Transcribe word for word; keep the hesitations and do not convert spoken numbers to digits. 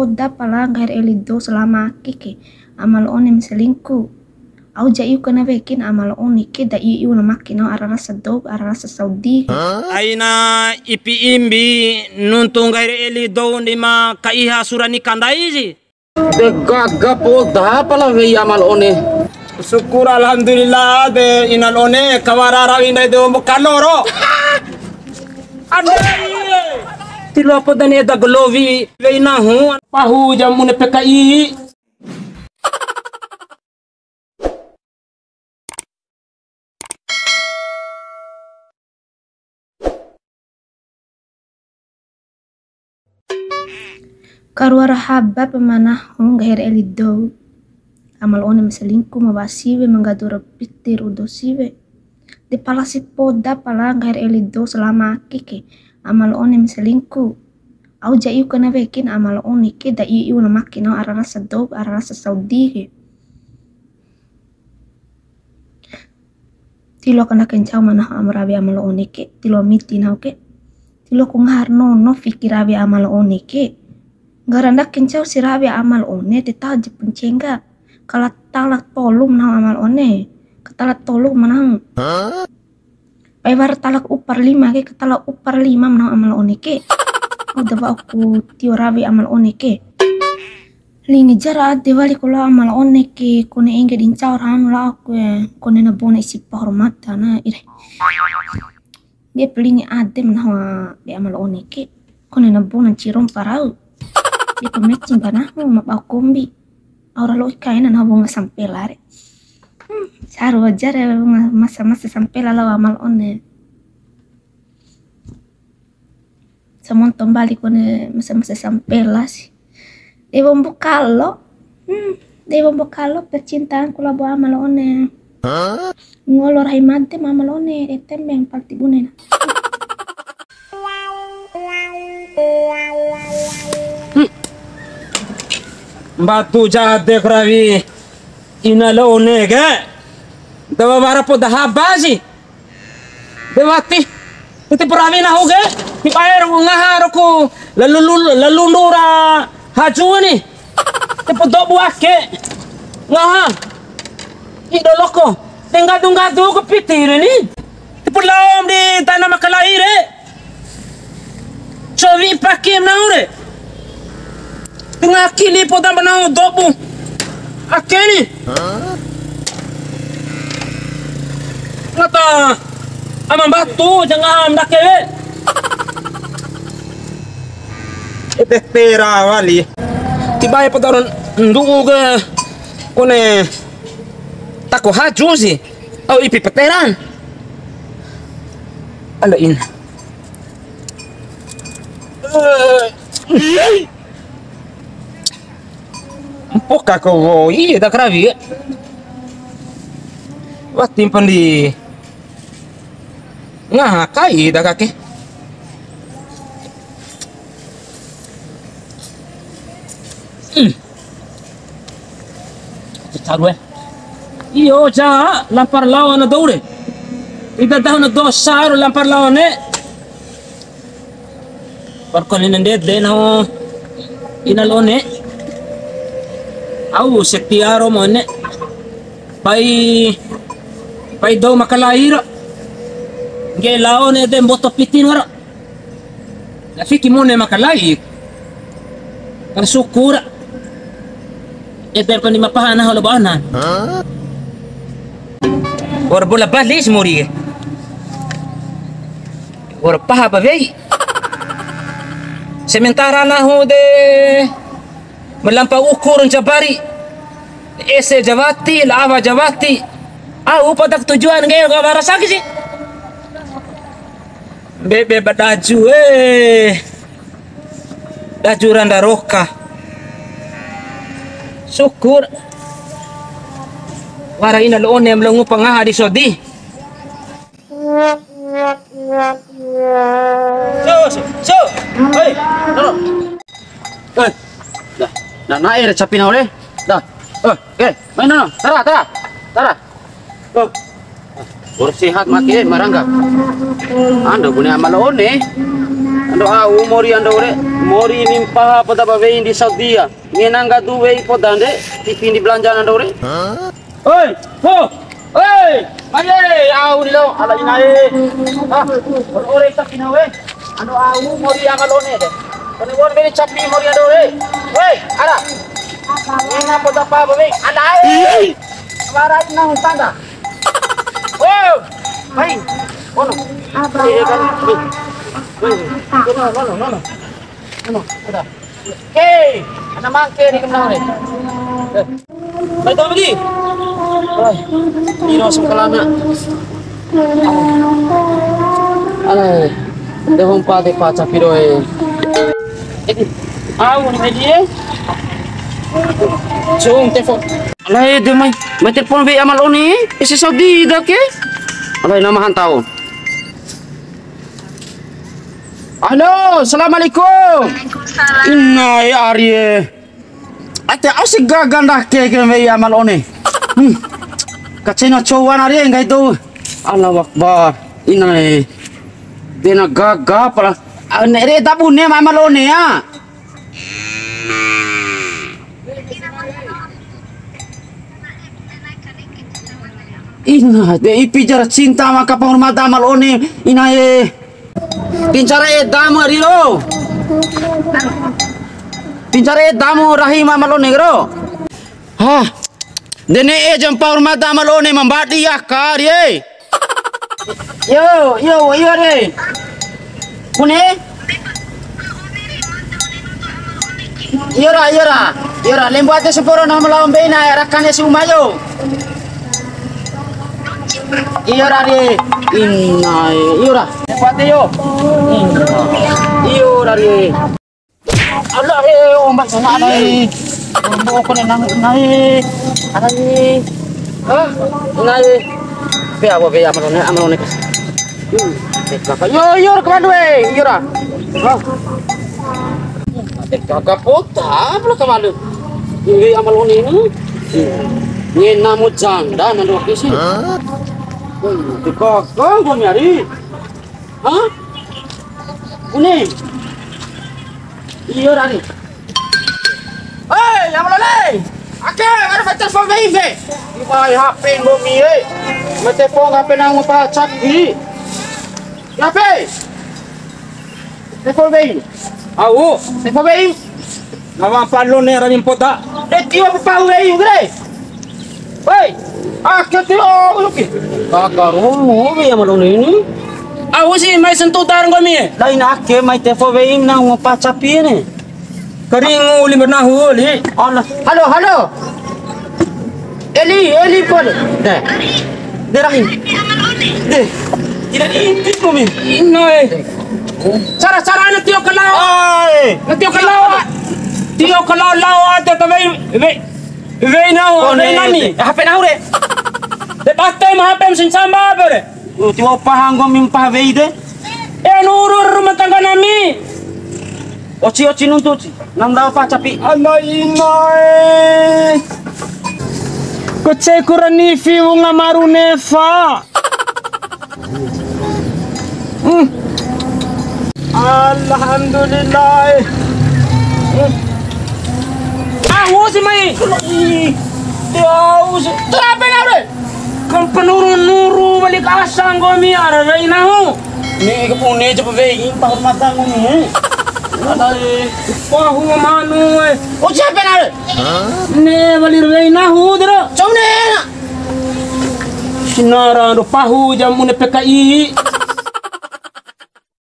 Poda pala nggahi ra eli dou selama ake ke, ama la One ma selingkuh. Au ja iu kana wekin ama la One ke, da iu iu na make nahu ara rasa dou, ara rasa Saudi ke. Aina ipi imbi nuntu nggahi ra eli dou ndi ma ka iha sura nika ndai si. De gaga poda pala wei ama la One. Syukur alhamdulillah de ina la One kawara rawi ndai de ombo kano ro. Andai. Ti loa poda ni eda golowi wei nahu. Pahu jamune P K I. Karuara haba pa ma nahu nggahi ra eli dou. Ama la One ma selingkuh, ma wa'a siwe, ma nggadu ra piti ru'u dou siwe. De pala si poda pala nggahi ra eli dou selama ake ke, ama la One ma selingkuh. Au ja iu kana wekin ama la One ke, da iu iu na make nahu ara rasa dou, ara rasa Saudi ke. Ti loa kandake ncau ma nahu ama rawi ama la One ke, ti loa miti nahu ke. Ti loa ku ngaha ra nono fiki rawi ama la One ke. Nggara ndake ncau si rawi ama la One, te taho japu ncengga. Kala talak tolu ma nahu ama la One. Ka talak tolu ma nahu. Pai wara talak upa ra lima ke, ka talak upa ra lima ma nahu ama la One ke. Au da wa'u ku tio rawi ama la One ke. Lingi jara ade wali ku lao ama la One ke, kone engge di ncau ra hanu lao ku, kone na bona isi pahormatan na, ire. Dia pelingi ade ma nahu be ama la One ke, kone na bona nciro mpa rau. Dia pemecing ba nahu ma bau kombi. Au ra lo'i kaina nahu wunga sampela re. Hmm, caru aja re wunga masa-masa sampela lao ama la One. Samonto mbali kone masa-masa sampela si. Dewa Mbokalo. Hmm, Dewa Mbokalo percintaanku labo ama la One. Ngolo rahi made ma ama la One, de tembeng palti bune na. Hmm. Mbatu jade karawi ina la One ke. Dawa wara poda haba si. De wati, titi purawi nahu ke, ti bae ro ngaha ro ku lalu-, lalundu ra haju ni. Ti podo buake. Ngaha. Ido loko. Te nggadu-nggadu ku piti re ni. Ti pulom di tana makalai re. Cowi pake nahu re. Tengah kili poda ba nahu dobu. Ake ni. Ngata ama mbatu janga am dake we. Ede tera wali. Ti bae poda ron ndu'u ke kone tako haju si. Au ipi peteran. Anda in. Mpoka ko woi da karawi. Wati mpa ndi ngaha kai da kake. Hmm. Caru e. Iyo, ja, lampar lawan na dou re. Ida dahu na dosa ro lampar lawan ne. Parkon ina ndede nahu ina la One. Au setia ro mone. Pai, pai dou makalai ro. Ngge la One de mboto piti wara. Na fiki mone makalai. Bersyukur. Ede pani ma paha nahu labo ana. Wa'ur bola bali si mori ke. Wa'ur paha ba wei. Sementara nahu de ma lampa ukur ncabari. Ese ja wati, la awa ja wati. Au padak tujuan ngge ka wara saki si. Mbebe ba daju, eh. Daju randa roka. Syukur. Wara ina la One ma lao ngupa ngaha di sodi. So, so, so. Hei, no. Eh, dah. Nah, naik capi na oleh. Dah. Eh, oke. Main no. Tara, tara. Tara. Oh. Wa'ur sehat ma ake, ma rangga. Ando bune Ama la One. Ando au mori ando re. Mori ni mpaha poda ba wei di Saudi a. Ngena nggadu wei poda nde, tipi di belanja ando re. Oi, po. Oi, mai e, au ni lo, ala ina e. Ah, ore ore ta kina we. Ando au mori Ama la One de. Kone wa'ur wei capi mori ando re. Wei, ara. Ngena poda pa ba wei. Ala e. Wara ina huntanda. Oh, hai. Ono. Apa? Eh, kan. Wei. Wei. Ono, ono, ono. Ono, ada. Hei, ana mangke ni kenal ni. Eh. Bai tau lagi. Wah, iro sekolahnya. Alai, de hompa de paca piro e. Eh, au ni media. Cung telepon. Alai, de mai, mai telepon wei Ama la One. Ese Saudi dah ke. Alai, nama hantau. Halo, assalamualaikum. Waalaikumsalam. Ina e, ari e. Ate au si gaga ndake ke wei Ama la One. Hmm. Kacena cowan ari e, nggahi dou. Allahu Akbar. Ina e. Dena gaga pala. Ah, ne'e re ta bune Ama la One ya. Ina, de ipi jara cinta maka pahurmata Ama la One, ina e. Pincara edamu ari ro. Pincara edamu rahi Ama la One ro. Hah. De ne'e jam pahurmata Ama la One ma mbadi aka ari e. Iyo, iyo, iyo re. Bune? Iyo ra, iyo ra. Iyo ra, lembo ade sampuru na ma lao mbeina, rakane si uma yo. Iyo ra re. Ina e, iyo ra. Lembo ade yo. Ina. Iyo ra re. Ala e, ombak sana alai. Ombak kone nang nai. Alai. Hah? Nai. Pe apa pe Ama la One, Ama la One. Hmm. Pe kaka. Yo, yo, kemana we? Yo ra. Hah? Pe kaka pota, apa la kemana? Ini Ama la One ini. Ngena mu janda nang waktu sih. Hah? Pe kaka, gua nyari. Hah? Bune. Iyo ra ni. Hei, Ama la One. Ake, ada ma telepon wei, be. Di mai H P nggomi e. Ma telepon H P nang ma pacat di. H P. Telepon wei. Au. Telepon wei. Nama palo ne rami mpota. De tio pa pau wei gre. Woi. Ake tio uki. Kaka romo wei Ama la One ini. Au si mai sentutar nggomi e. Lain ake mai telepon wei nang ma pacat pi ne. Karingu lima nahu li. Allah. Halo, halo. Eli, Eli pole. Deh. De rahi. De. Tidak diintip nggomi. Ina e. Cara-cara na tio ka lao. Ai. Na tio ka lao. Tio ka lao lao ate ka wei, wei, wei nahu, wei nami. H P nahu re. De bate ma H P mesin samba bere. Tiwa'u paha nggomi mpaha wei de. E nuru rumah tangga nami. Oci, oci nuntu, oci. Nang dao pa capi. Ana ina e. Ko cei ku ra nifi wunga maru nefa. Hmm. Alhamdulillah. Hmm. Au si mai. Ih, au si. Terape na re? Kan penuru-nuru wali kasa nggomi ara wei nahu. Ni ke bune coba wei, pahur mata nggomi. Ada e. Pahu manu e. Oh, siapa na re? Ne wali wei nahu dero. Cau ne. Sinara do pahu jam une P K I.